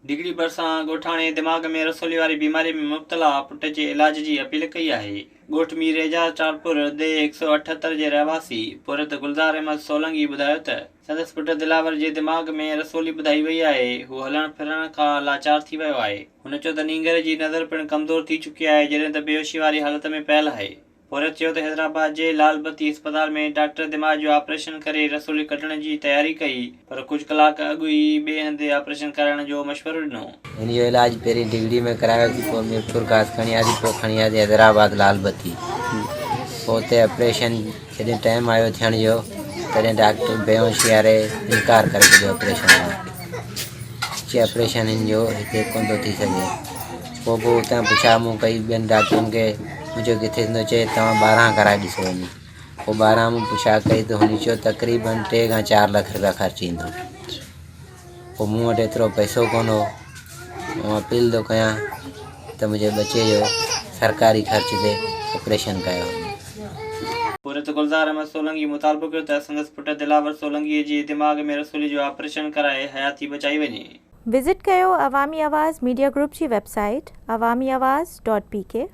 ڊگهڙي ڀرسان ڳوٺاڻي دماغ ۾ رسولي واري بيماري ۾ مبتلا پٽ جي علاج جي اپيل ڪئي آهي. ڳوٺ مير اعجاز ٽالپر ديهه 178 جي رهواسي پورهيت گلزار احمد سولنگي ٻڌايو ته سندس پٽ دلاور جي دماغ ۾ رسولي ٻڌائي وئي آهي، هو هلڻ ڦرڻ کان لاچار ٿي ويو آهي. هن چيو ته نينگر جي نظر پڻ ڪمزور ٿي چڪي آهي جڏهن ته بيهوشي واري حالت ۾ پيل آهي. پورهيت چيو ته حيدرآباد جي لال بتي اسپتال ۾ ڊاڪٽر دماغ جو آپريشن ڪري رسولي ڪڍڻ جي تياري ڪئي پر ڪجهه ڪلاڪ اڳ ئي ٻئي هنڌ آپريشن ڪرائڻ جو مشورو ڏنو. هن جو علاج پهرين ڊگهڙي ۾ ڪرايوسين پوء ميرپورخاص کڻي آياسين پوء کڻي آياسين حيدرآباد لال بتي پوء اتي آپريشن جڏهن ٽائيم آيو ٿيڻ جو تڏهن ڊاڪٽر بيهوشي واري انڪار ڪري ڇڏيو آپريشن کان چي آپريشن هن جو هتي ڪونه ٿو ٿي سگهي پوء به اتان پڇا مون ڪئي ٻين ڊاڪٽرن کي منهنجو ڪٿي ٿيندو چي توهان ٻاهران ڪرائي ڏسو وڃي پوء ٻاهران مون پڇا ڪئي ته هن چيو تقريبن ٽي کان چار لک روپيا خرچ ايندو پوء مون وٽ ايترو پئسو ڪونه هو آئون اپيل ٿو ڪيان ته منهنجي ٻچي جو سرڪاري خرچ تي آپريشن ڪيو وڃي. پورهيت گلزار احمد سولنگي مطالبو ڪيو ته سندس پٽ دلاور سولنگي جي دماغ ۾ رسولي جو آپريشن ڪرائي حياتي بچائي وڃي. وزٽ ڪيو عوامي آواز ميڊيا گروپ جي website Awami Awaz dot P K.